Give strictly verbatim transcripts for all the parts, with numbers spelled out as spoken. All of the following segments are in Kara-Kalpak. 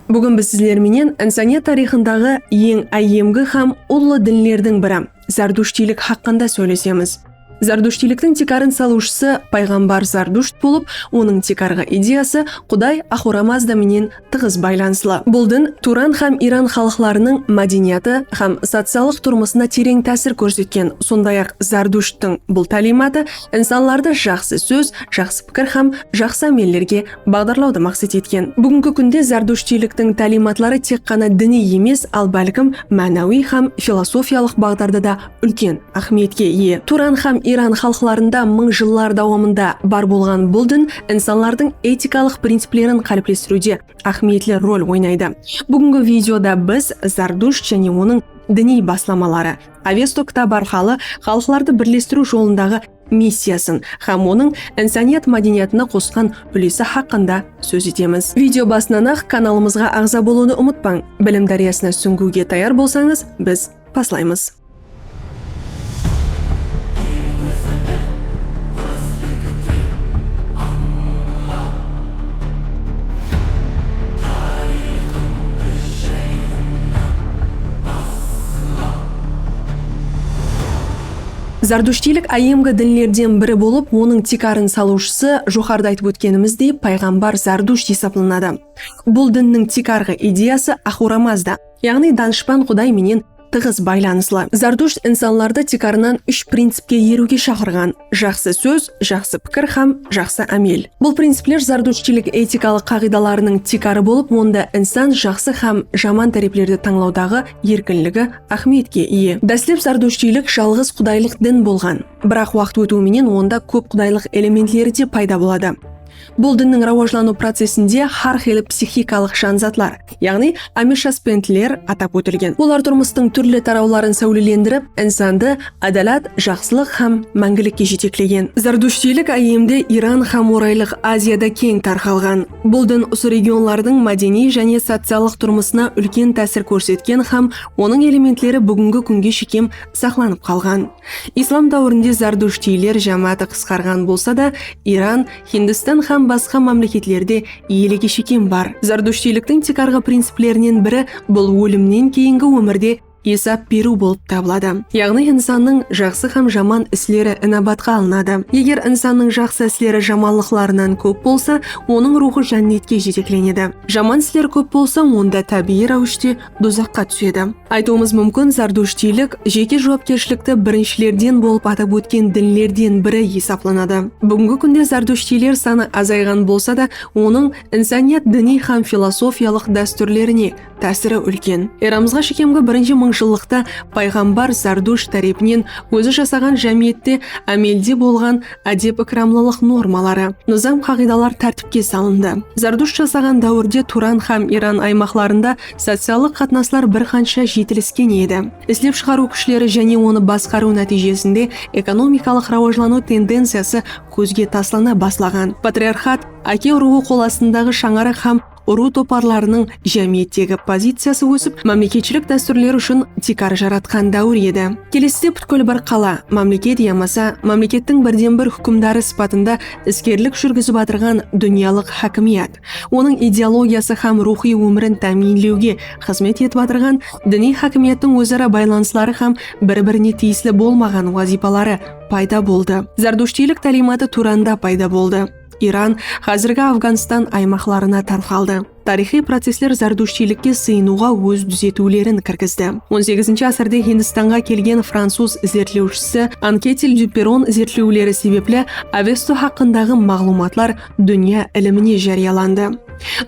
Búgin biz sizler menen insaniyat tariyxındaǵı eń áyyemgi hám ullı dinlerdiń biri, zardushtiylik haqqında sóylesemiz. Zardushtiyliktiń tiykarın salıwshısı payǵambar Zardusht bolıp, onıń tiykarǵı ideyası quday Axura Mazda menen tıǵız baylanıslı. Bul din Turan hám Iran xalıqlarınıń mádeniyatı hám sociallıq turmısına tereń tásir kórsetken. Sonday-aq, Zardushttıń bul táliymatı insanlardı jaqsı sóz, jaqsı pikir hám jaqsı ámellerge baǵdarlawdı maqset etken. Búgingi kúnde zardushtiyliktiń táliymatları tek ǵana diniy emes, al bálkim mánawiy hám filosofiyalıq baǵdarda da úlken áhmiyetke iye. Turan hám Iran xalıqlarında mıń jıllar dawamında bar bolǵan bul din insanlardıń etikalıq principlerin qáliplestiriwde áhmiyetli rol oynaydı. Búgingi videoda biz Zardusht jáne onıń diniy baslamaları, Avesto kitabı arqalı xalıqlardı birlestiriw jolındaǵı missiyasın hám onıń insaniyat mádeniyatına qosqan úlesi haqqında sóz etemiz. Video basınan-aq kanalımızǵa aǵza bolıwdı umıtpań. Bilim dáryasına súńgiwge tayar bolsańız, biz baslaymız. Zardushtiylik áyyemgi dinlerden biri bolıp, onıń tiykarın salıwshısı, joqarıda aytıp ótkenimizdey, payǵambar Zardusht esaplanadı. Bul dinniń tiykarǵı ideyası Axura Mazda, yaǵnıy danıshpan quday menen tıǵız baylanıslı. Zardusht insanlardı tiykarınan úsh principke eriwge shaqırǵan: jaqsı sóz, jaqsı pikir hám jaqsı ámel. Bul principler zardushtiylik etikalıq qaǵıydalarınıń tiykarı bolıp, onda insan jaqsı hám jaman táreplerdi tańlawdaǵı erkinligi áhmiyetke iye. Dáslep zardushtiylik jalǵız qudaylıq din bolǵan. Biraq waqıt ótiwi menen onda kóp qudaylıq elementleri de payda boladı. Bul dinniń rawajlanıw procesinde hár qıylı psixikalıq janzatlar, yaǵnıy ameshaspentler atap ótilgen. Olar turmıstıń túrli tarawların sáwlelendirip, insandı ádalat, jaqsılıq hám máńgilikke jeteklegen. Zardushtiylik áyyemde Iran hám Oraylıq Aziyada keń tarqalǵan. Bul din usı regionlardıń mádeniy jáne sociallıq turmısına úlken tásir kórsetken hám onıń elementleri búgingi kúnge shekem saqlanıp qalǵan. Islam dáwirinde zardushtiyler jámááti qısqarǵan bolsa da, Iran, Hindistan hám basqa mámleketlerde elege shekem bar. Zardushtiyliktiń tiykarǵı principlerinen biri bul ólimnen keyingi ómirde esap beriw bolıp tabıladı. Yaǵnıy, insannıń jaqsı hám jaman isleri inabatqa alınadı. Eger insannıń jaqsı isleri jamanlıqlarınan kóp bolsa, onıń ruwxı jánnetke jeteklenedi. Jaman isler kóp bolsa, onda tábiyiy ráwishte dozaqqa túsedi. Aytıwımız múmkin, zardushtiylik jeke juwapkershilikti birinshilerden bolıp atap ótken dinlerden biri esaplanadı. Búgingi kúnde zardushtiyler sanı azayǵan bolsa da, onıń insaniyat diniy hám filosofiyalıq dástúrlerine tásiri úlken. Eramızǵa shekemgi birinshi mıńjıllıqta payǵambar Zardusht tárepinen ózi jasaǵan jámiyette ámelde bolǵan ádep-ikramlılıq normaları, nızam-qaǵıydalar tártipke salındı. Zardusht jasaǵan dáwirde Turan hám Iran aymaqlarında sociallıq qatnaslar bir qansha jetilisken edi. Islep shıǵarıw kúshleri jáne onı basqarıw nátiyjesinde ekonomikalıq rawajlanıw tendenciyası kózge taslana baslaǵan. Patriarxat, áke urıwı qol astındaǵı shańaraq hám urıw toparlarınıń jámiyettegi poziciyası ósip, mámleketshilik dástúrleri ushın tiykar jaratqan dáwir edi. Keleside pútkil bir qala, mámleket yamasa mámlekettiń birden-bir húkimdarı sıpatında iskerlik júrgizip atırǵan dúnyalıq hákimiyat, onıń ideologiyası hám ruwxıy ómirin támiyinlewge xızmet etip atırǵan diniy hákimiyattıń óz-ara baylanısları hám bir-birine tiyisli bolmaǵan wazıypaları payda boldı. Zardushtiylik táliymatı Turanda payda boldı. Iran, házirgi Afganstan aymaqlarına tarqaldı. Tariyxıy processler zardushtiylikke sıyınıwǵa óz dúzetiwlerin kirgizdi. On segizinshi ásirde Hindistanǵa kelgen francuz izertlewshisi Anketil Dyu Perron izertlewleri sebepli Avesto haqqındaǵı maǵlıwmatlar dúnya ilimine járiyalandı.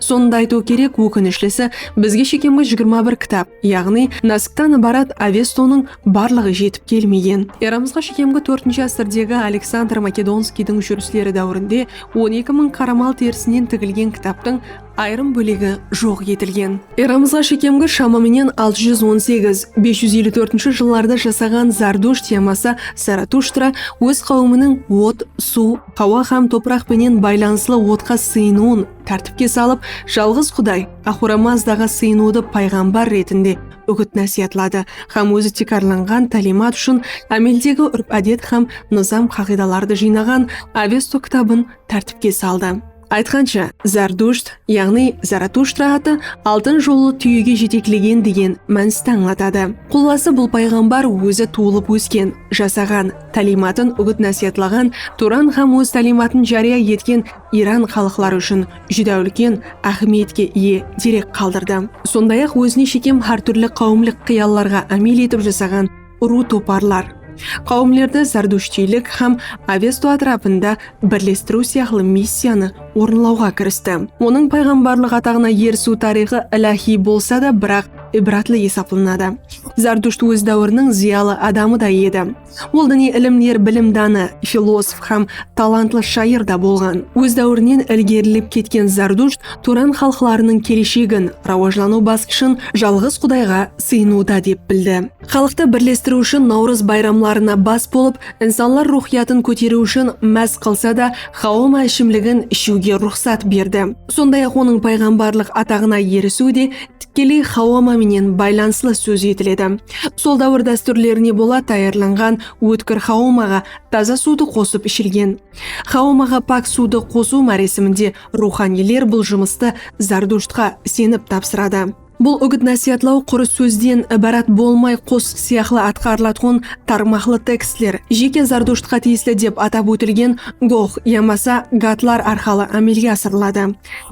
Sonı da aytıw kerek, ókinishlisi, bizge shekemgi jigirma bir kitap, yaǵnıy násikten ibarat Avestonıń barlıǵı jetip kelmegen. Eramızǵa shekemgi tórtinshi ásirdegi Aleksandr Makedonskiydiń júrisleri dáwirinde on eki mıń qaramal terisinen tigilgen kitaptıń ayırım bólegi joq etilgen. Eramızǵa shekemgi shama menen altı júz on segiz, bes júz eliw tórtinshi jıllarda jasaǵan Zardusht yamasa Saratushtra óz qáwiminiń ot, suw, hawa hám topıraq penen baylanıslı otqa sıyınıwın tártipke salıp, jalǵız quday Axura Mazdaǵa sıyınıwdı payǵambar retinde úgit-násiyatladı hám ózi tiykarlanǵan táliymat ushın ámeldegi úrp-ádet hám nızam-qaǵıydalardı jıynaǵan Avesto kitabın tártipke saldı. Aytqansha, Zardusht, yaǵnıy Zaratushtr atı altın jollı túyege jeteklegen degen mániste ańlatadı. Qullası, bul payǵambar ózi tuwılıp ósken, jasaǵan, táliymatın úgit-násiyatlaǵan Turan hám óz táliymatın járiya etken Iran xalıqları ushın júdá úlken áhmiyetke iye derek qaldırdı. Sonday-aq, ózine shekem hár túrli qáwimlik qıyallarǵa ámel etip jasaǵan urıw toparlar, qáwimlerdi zardushtiylik hám Avesto átirapında birlestiriw sıyaqlı missiyanı orınlawǵa kiristi. Onıń payǵambarlıq ataǵına erisiw tariyxı iláhiy bolsa da, biraq ibratlı esaplanadı. Zardusht óz dáwiriniń zıyalı adamı da edi. Ol diniy ilimler bilimdanı, filosof hám talantlı shayır da bolǵan. Óz dáwirinen ilgerilep ketken Zardusht Turan xalıqlarınıń keleshegin, rawajlanıw basqıshın jalǵız Qudayǵa sıyınıwda dep bildi. Xalıqtı birlestiriw ushın Nawrız bayramlarına bas bolıp, insanlar ruwxıyatın kóteriw ushın más qılsa da, xaoma ishimligin ishiwge ruxsat berdi. Sonday-aq, onıń payǵambarlıq ataǵına erisiw de tikkeley xaoma menen baylanıslı sóz etiledi. Sol dáwir dástúrlerine bola tayarlanǵan ótkir xaomaǵa taza suwdı qosıp ishilgen. Xaomaǵa pak suwdı qosıw máresiminde ruwxaniyler bul jumıstı Zardushtqa isenip tapsıradı. Bul úgit-násiyatlaw qurı sózden ibarat bolmay, qos sıyaqlı atqarılatuǵın tarmaqlı tekstler, jeke Zardushtqa tiyisli dep atap ótilgen goh yamasa gatlar arqalı ámelge asırıladı.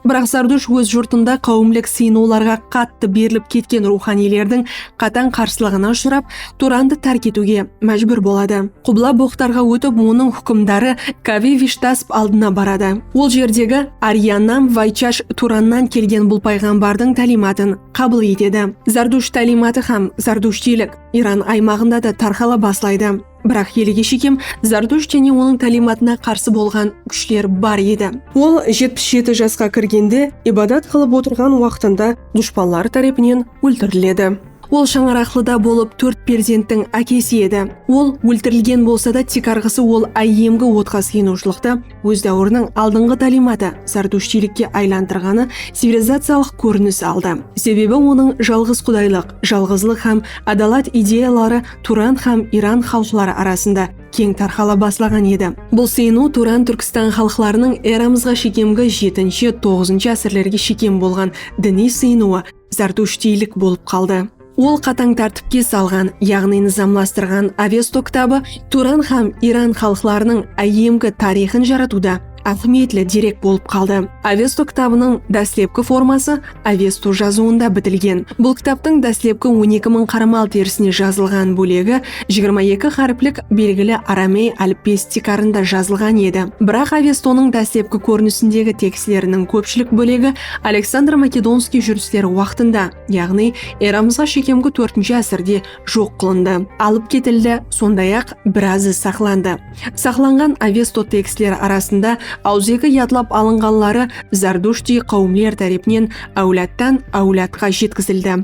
Biraq Zardusht óz jurtında qáwimlik sıyınıwlarǵa qattı berilip ketken ruwxaniylerdiń qatań qarsılıǵına ushırap, Turandı tárk etiwge májbúr boladı. Qubla boqtarǵa ótip, onıń húkimdarı Kavi Vishtasp aldına baradı. Ol jerdegi Aryanam Vaychash Turannan kelgen bul payǵambardıń táliymatın qabıl etedi. Zardusht táliymatı hám zardushtiylik Iran aymaǵında da tarqala baslaydı. Biraq elege shekem Zardusht jáne onıń táliymatına qarsı bolǵan kúshler bar edi. Ol jetpis jeti jasqa kirgende, ibadat qılıp otırǵan waqtında dushpanları tárepinen óltiriledi. Ol shańaraqlıda bolıp, tórt perzenttiń ákesi edi. Ol óltirilgen bolsa da, tiykarǵısı ol áyyemgi otqa sıyınıwshılıqtı óz dáwiriniń aldınǵı táliymatı, zardushtiylikke aylandırǵanı civilizaciyalıq kórinis aldı. Sebebi onıń jalǵız qudaylıq, jalǵızlıq hám ádalat ideyaları Turan hám Iran xalıqları arasında keń tarqala baslaǵan edi. Bul sıyınıw Turan Túrkistan xalıqlarınıń eramızǵa shekemgi jetinshi, toǵızınshı ásirlerge shekem bolǵan diniy sıyınıwı zardushtiylik bolıp qaldı. Ol qatań tártipke salǵan, yaǵnıy nızamlastırǵan Avesto kitabı Turan hám Iran xalıqlarınıń áyyemgi tariyxın jaratıwda áhmiyetli derek bolıp qaldı. Avesto kitabınıń dáslepki forması Avesto jazıwında bitilgen. Bul kitaptıń dáslepki on eki mıń qaramal terisine jazılǵan bólegi jigirma eki háriplik belgili aramey álipbesi tiykarında jazılǵan edi. Biraq Avestonıń dáslepki kórinisindegi tekstleriniń kópshilik bólegi Aleksandr Makedonskiy júrisleri waqtında, yaǵnıy eramızǵa shekemgi tórtinshi ásirde joq qılındı, alıp ketildi, sonday-aq, birazı saqlandı. Saqlanǵan Avesto tekstleri arasında awızeki yadlap alınǵanları zardushtı qáwimler tárepinen áwladtan áwladqa jetkizildi.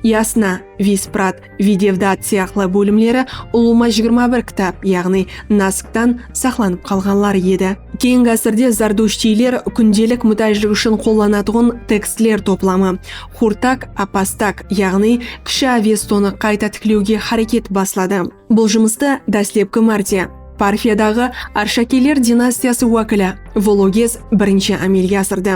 Yasna, Visprat, Videvdat sıyaqlı bólimleri ulıwma jigirma bir kitap, yaǵnıy nasktan saqlanıp qalǵanlar edi. Keyingi ásirde zardushtiyler kúndelik mútájlik ushın qollanatuǵın tekstler toplamı, Hurtak Apastak, yaǵnıy Kishi Avestonı qayta tiklewge háreket basladı. Bul jumıstı dáslepki márte Parfiyadaǵı Arshakiyler dinastiyası wákili Vologez birinshi ámelge asırdı.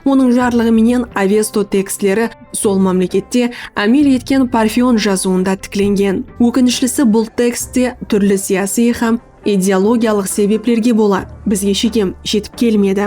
Onıń jarlıǵı menen Avesto tekstleri sol mámlekette ámel etken Parfion jazıwında tiklengen. Ókinishlisi, bul tekstte túrli siyasiy hám ideologiyalıq sebeplerge bola bizge shekem jetip kelmedi.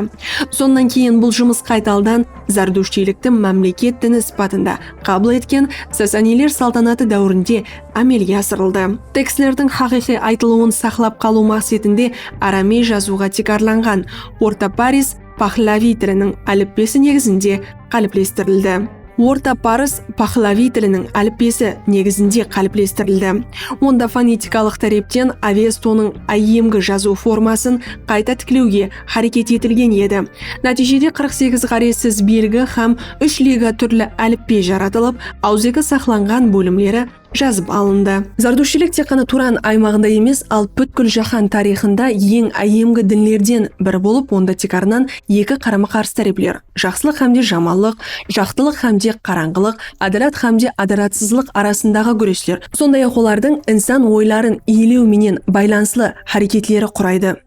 Sonnan keyin bul jumıs qaytaldan zardushtiylikti mámleket dini sıpatında qabıl etken Sasaniyler saltanatı dáwirinde ámelge asırıldı. Tekstlerdiń haqıyqıy aytılıwın saqlap qalıw maqsetinde aramey jazıwǵa tiykarlanǵan Orta Paris pahlaviy tiliniń álipbesi negizinde qáliplestirildi. Orta Paris pahlaviy tiliniń álipbesi negizinde qáliplestirildi. Onda fonetikalıq tárepten Avestonıń áyyemgi jazıw formasın qayta tiklewge háreket etilgen edi. Nátiyjede qırq segiz ǵárezsiz belgi hám úsh liga túrli álipbe jaratılıp, awızeki saqlanǵan bólimleri jazıp alındı. Zardushtiylik tek ǵana Turan aymaǵında emes, al pútkil jáhán tariyxında eń áyyemgi dinlerden biri bolıp, onda tiykarınan eki qarama-qarsı tárepler, jaqsılıq hám de jamanlıq, jaqtılıq hám de qarańǵılıq, ádalat hám de ádalatsızlıq arasındaǵı gúresler, sonday-aq, olardıń insan oyların iyelew menen baylanıslı háreketleri quraydı.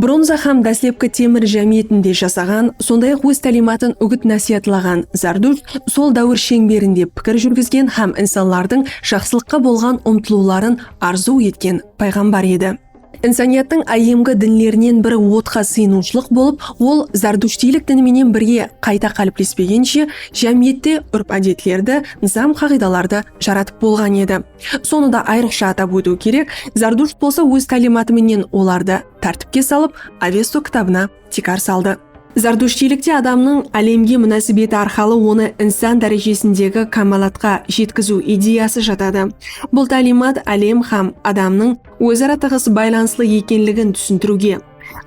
Bronza hám dáslepki temir jámiyetinde jasaǵan, sonday-aq, óz táliymatın úgit-násiyatlaǵan Zardusht sol dáwir sheńberinde pikir júrgizgen hám insanlardıń jaqsılıqqa bolǵan umtılıwların arzıw etken payǵambar edi. Insaniyattıń áyyemgi dinlerinen biri otqa sıyınıwshılıq bolıp, ol zardushtiylik dini menen birge qayta qáliplespegenshe, jámiyette úrp-ádetlerdi, nızam-qaǵıydalardı jaratıp bolǵan edi. Sonı da ayrıqsha atap ótiw kerek, Zardusht bolsa óz táliymatı menen olardı tártipke salıp, Avesto kitabına tiykar saldı. Zardushtiylikte adamnıń álemge múnásibeti arqalı onı insan dárejesindegi kámalatqa jetkiziw ideyası jatadı. Bul táliymat álem hám adamnıń óz-ara tıǵız baylanıslı ekenligin túsintiriwge,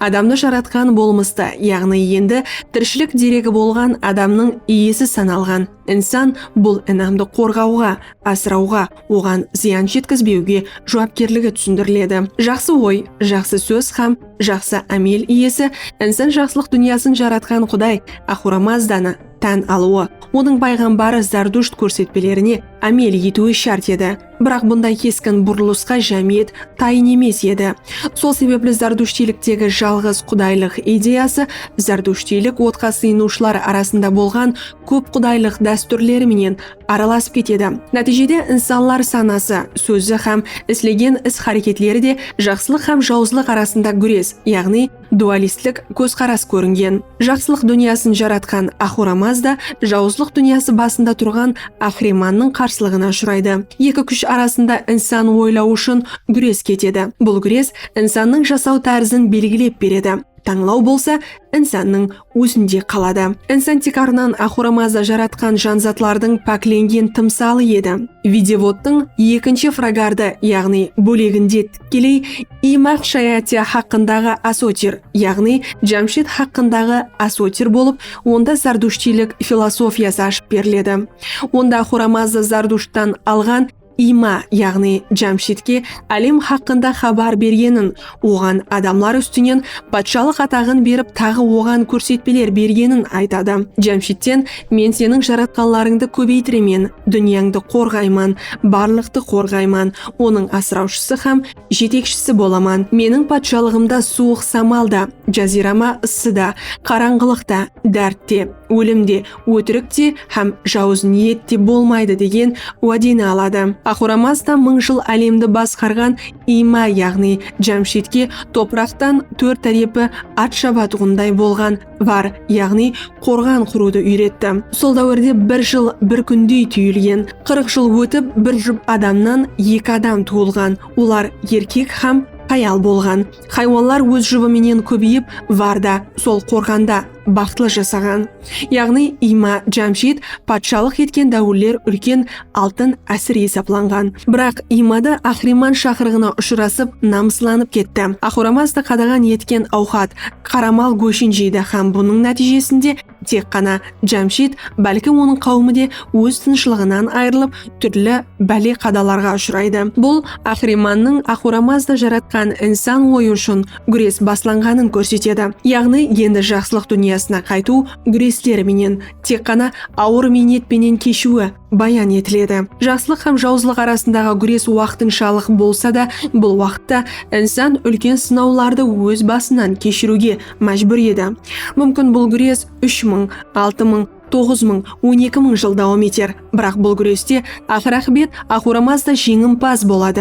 adamdı jaratqan bolmıstı, yaǵnıy endi tirishilik deregi bolǵan adamnıń iyesi sanalǵan insan bul inamdı qorǵawǵa, asırawǵa, oǵan zıyan jetkizbewge juwapkerligi túsindiriledi. Jaqsı oy, jaqsı sóz hám jaqsı ámel iyesi insan jaqsılıq dúnyasın jaratqan quday Axura Mazdanı tán alıwı, onıń payǵambarı Zardusht kórsetpelerine ámel etiwi shárt edi. Biraq bunday keskin burılısqa jámiyet tayın emes edi. Sol sebepli zardushtiyliktegi jalǵız qudaylıq ideyası zardushtiylik otqa sıyınıwshılar arasında bolǵan kóp qudaylıq dástúrleri menen aralasıp ketedi. Nátiyjede insanlar sanası, sózi hám islegen is-háreketleri de jaqsılıq hám jawızlıq arasında gúres, yaǵnıy dualistlik kózqaras kóringen. Jaqsılıq dúnyasın jaratqan Axura Mazda jawızlıq dúnyası basında turǵan Ahrimannıń qarsılıǵına ushıraydı. Eki kúsh arasında insan oylawı ushın gúres ketedi. Bul gúres insannıń jasaw tárizin belgilep beredi. Tańlaw bolsa insannıń ózinde qaladı. Insan tiykarınan Axura Mazda jaratqan janzatlardıń páklengen tımsalı edi. Videvodtıń ekinshi fragardı, yaǵnıy bóleginde tikkeley Ima Shayatya haqqındaǵı asotir, yaǵnıy Jamshid haqqındaǵı asotir bolıp, onda zardushtiylik filosofiyası ashıp beriledi. Onda Axura Mazda Zardushttan alǵan Ima, yaǵnıy Jamshidke álem haqqında xabar bergenin, oǵan adamlar ústinen patshalıq ataǵın berip, taǵı oǵan kórsetpeler bergenin aytadı. Jamshidten, "Men seniń jaratqanlarıńdı kóbeytiremen, dúnyańdı qorǵayman, barlıqtı qorǵayman, onıń asırawshısı hám jetekshisi bolaman. Meniń patshalıǵımda suwıq samal da, jaziyrama ıssı da, qarańǵılıq ta, dárt te, ólim de, ótirik te hám jawız niyet te bolmaydı," degen wádeni aladı. Axura Mazda mıń jıl álemdi basqarǵan Ima, yaǵnıy Jamshidke topıraqtan tórt tárepi at shabatuǵınday bolǵan var, yaǵnıy qorǵan qurıwdı úyretti. Sol dáwirde bir jıl bir kúndey túyilgen. Qırıq jıl ótip, bir jup adamnan eki adam tuwılǵan. Olar erkek hám hayal bolǵan. Haywanlar óz jubı menen kóbeyip, var da sol qorǵanda baxıtlı jasaǵan. Yaǵnıy Ima Jamshid patshalıq etken dáwirler úlken altın ásir esaplanǵan. Biraq Imada Ahriman shaqırıǵına ushırasıp, namıslanıp ketti. Axura Mazda qadaǵan etken awqat, qaramal góshin jeydi hám bunıń nátiyjesinde tek ǵana Jamshid, bálki onıń qáwimi de óz tınıshlıǵınan ayırılıp, túrli bále-qadalarǵa ushıraydı. Bul Ahrimannıń Axura Mazda jaratqan insan oyı ushın gúres baslanǵanın kórsetedi. Yaǵnıy, endi jaqsılıq dúnyasına qaytıw gúresleri menen, tek ǵana awır miynet penen keshiwi bayan etiledi. Jaqsılıq hám jawızlıq arasındaǵı gúres waqtınshalıq bolsa da, bul waqıtta insan úlken sınawlardı óz basınan keshiriwge májbúr edi. Múmkin, bul gúres úsh mıń, altı mıń, toǵız mıń, on eki mıń jıl dawam eter. Biraq bul gúreste aqır-aqıbet Axura Mazda jeńimpaz boladı.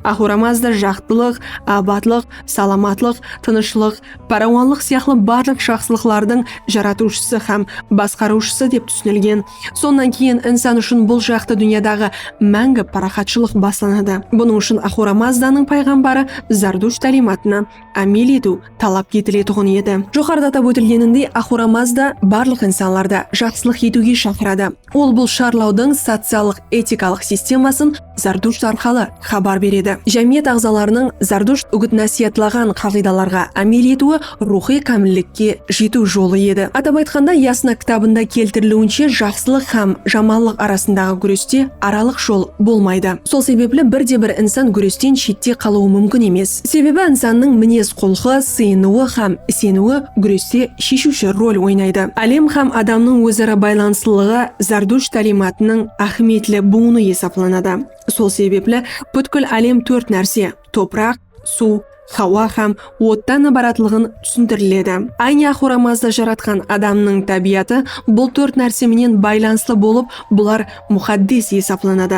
Axura Mazda jaqtılıq, abatlıq, salamatlıq, tınıshlıq, párawanlıq sıyaqlı barlıq jaqsılıqlardıń jaratıwshısı hám basqarıwshısı dep túsinilgen. Sonnan keyin insan ushın bul jaqtı dúnyadaǵı máńgi paraxatshılıq baslanadı. Bunıń ushın Axura Mazdanıń payǵambarı Zardusht táliymatına ámel etiw talap etiletuǵın edi. Joqarıda atap ótilgenindey, Axura Mazda barlıq insanlardı jaqsılıq etiwge shaqıradı. Ol bul sharlawdıń sociallıq-etikalıq sistemasın Zardusht arqalı xabar beredi. Jámiyet aǵzalarınıń Zardusht úgit-násiyatlaǵan qaǵıydalarǵa ámel etiwi ruwxıy kámillikke jetiw jolı edi. Atap aytqanda, Yasna kitabında keltiriliwinshe, jaqsılıq hám jamanlıq arasındaǵı gúreste aralıq jol bolmaydı. Sol sebepli bir de bir insan gúresten shette qalıwı múmkin emes. Sebebi insannıń minez-qulqı, sıyınıwı hám iseniwi gúreste sheshiwshi rol oynaydı. Álem hám adamnıń óz-ara baylanıslılıǵı Zardusht táliymatınıń áhmiyetli buwını esaplanadı. Sol sebepli pútkil álem tórt nárse, topıraq, suw, hawa hám ottan ibaratlıǵın túsindiriledi. Áyne Axura Mazda jaratqan adamnıń tábiyatı bul tórt nárse menen baylanıslı bolıp, bular muqaddes esaplanadı.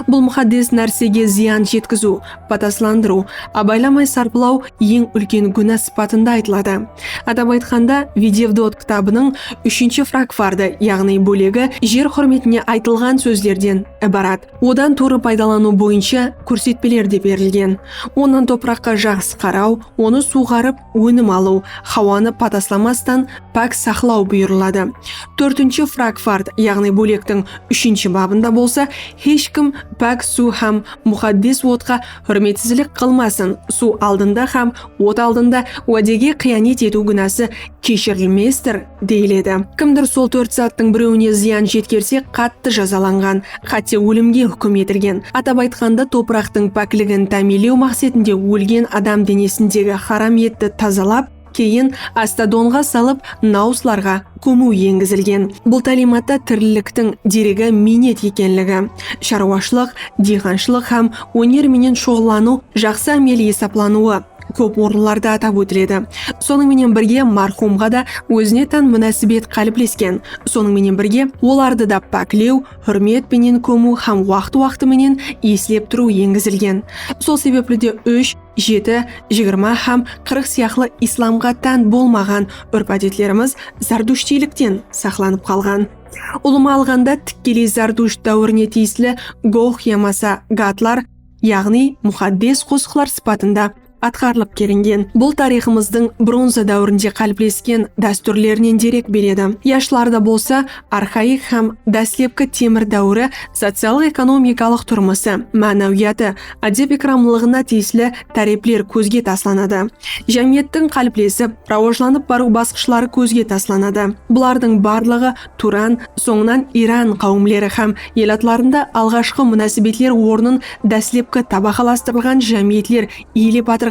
Bul muqaddes nársege zıyan jetkiziw, pataslandırıw, abaylamay sarplaw eń úlken gúna sıpatında aytıladı. Atap aytqanda, Videvdot kitabınıń úshinshi fragfardı, yaǵnıy bólegi jer húrmetine aytılǵan sózlerden ibarat. Odan tuwrı paydalanıw boyınsha kórsetpeler de berilgen. Onnan topıraqqa jaqsı qaraw, onı suwǵarıp ónim alıw, hawanı pataslamastan pák saqlaw buyırıladı. Tórtinshi fragfart, yaǵnıy bólektiń úshinshi babında bolsa hesh kim pák suw hám muqaddes otqa húrmetsizlik qılmasın, suw aldında hám ot aldında wádege qıyanet etiw gúnası keshirilmestir, deyiledi. Kimdur sol tórt zattıń birewine zıyan jetkerse, qattı jazalanǵan, hátte ólimge húkim etilgen. Atap aytqanda, topıraqtıń pákligin támiyinlew maqsetinde ólgen adam denesindegi haram etti tazalap, keyin astadonǵa salıp, nawıslarǵa kómiw engizilgen. Bul táliymatta tiriliktiń deregi miynet ekenligi, sharwashılıq, diyqanshılıq hám óner menen shuǵıllanıw jaqsı ámel esaplanıwı kóp orınlarda atap ótiledi. Sonıń menen birge, marhumǵa da ózine tán múnásibet qáliplesken. Sonıń menen birge, olardı da páklew, húrmet penen kómiw hám waqtı-waqtı menen eslep turıw engizilgen. Sol sebepli de úsh, jeti, jigirma hám qırq sıyaqlı islamǵa tán bolmaǵan úrp-ádetlerimiz zardushtiylikten saqlanıp qalǵan. Ulıwma alǵanda, tikkeley zardusht dáwirine tiyisli goh yamasa gatlar, yaǵnıy muqaddes qosıqlar sıpatında atqarılıp kelingen. Bul tariyxımızdıń bronza dáwirinde qáliplesken dástúrlerinen derek beredi. Yashlarda bolsa arxaik hám dáslepki temir dáwiri sociallıq-ekonomikalıq turmısı, mánawiyatı, ádep-ikramlılıǵına tiyisli tárepler kózge taslanadı. Jámiyettiń qáliplesip, rawajlanıp barıw basqıshları kózge taslanadı. Bulardıń barlıǵı Turan, sońınan Iran qáwimleri hám elatlarında alǵashqı múnásibetler ornın dáslepki tabaqalastırılǵan jámiyetler iyelep atırǵan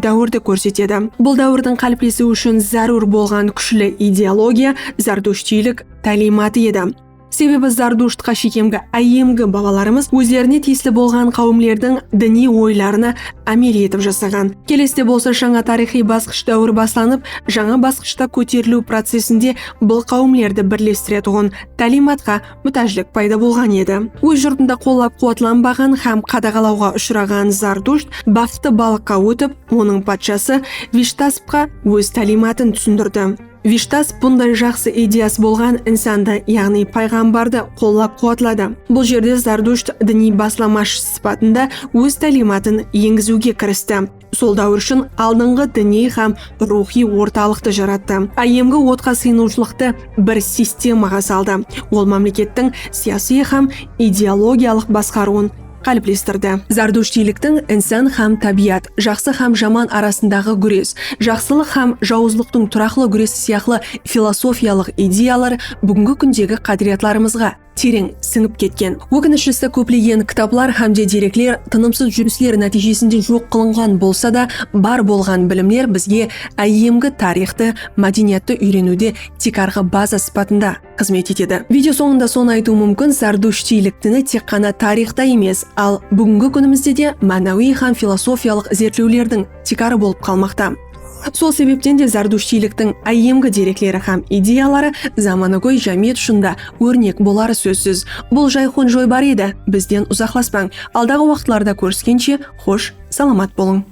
dáwirdi kórsetedi. Bul dáwirdiń qáliplesiwi ushın zárúr bolǵan kúshli ideologiya zardushtiylik táliymatı edi. Sebebi Zardushtqa shekemgi áyyemgi babalarımız ózlerine tiyisli bolǵan qáwimlerdiń diniy oylarına ámel etip jasaǵan. Keleside bolsa jańa tariyxıy basqısh dáwiri baslanıp, jańa basqıshta kóteriliw procesinde bul qáwimlerdi birlestiretuǵın táliymatqa mútájlik payda bolǵan edi. Óz jurtında qollap-quwatlanbaǵan hám qadaǵalawǵa ushıraǵan Zardusht baxtı balıqqa ótip, onıń patshası Vishtaspqa óz táliymatın túsindirdi. Vishtas bunday jaqsı ideyası bolǵan insandı, yaǵnıy payǵambardı qollap-quwatladı. Bul jerde Zardusht diniy baslamashı sıpatında óz táliymatın engiziwge kiristi. Sol dáwir ushın aldınǵı diniy hám ruwxıy ortalıqtı jarattı. Áyyemgi otqa sıyınıwshılıqtı bir sistemaǵa saldı. Ol mámlekettiń siyasiy hám ideologiyalıq basqarıwın qáliplestirdi. Zardushtiyliktiń insan hám tábiyat, jaqsı hám jaman arasındaǵı gúres, jaqsılıq hám jawızlıqtıń turaqlı gúresi sıyaqlı filosofiyalıq ideyalar búgingi kúndegi qádiriyatlarımızǵa tereń sińip ketken. Ókinishlisi, kóplegen kitaplar hám de derekler tınımsız júrisler nátiyjesinde joq qılınǵan bolsa da, bar bolǵan bilimler bizge áyyemgi tariyxtı, mádeniyattı úyreniwde tiykarǵı baza sıpatında xızmet etedi. Video sońında sonı aytıw múmkin, Zardushtiylik dini tek ǵana tariyxta emes, al búgingi kúnimizde de mánawiy hám filosofiyalıq izertlewlerdiń tiykarı bolıp qalmaqta. Sol sebepten de Zardushtiyliktiń áyyemgi derekleri hám ideyaları zamanagóy jámiyet ushın da órnek boları sózsiz. Bul Jayxun joybarı edi. Bizden uzaqlaspań. Aldaǵı waqıtlarda kóriskenshe, xosh, salamat bolıń.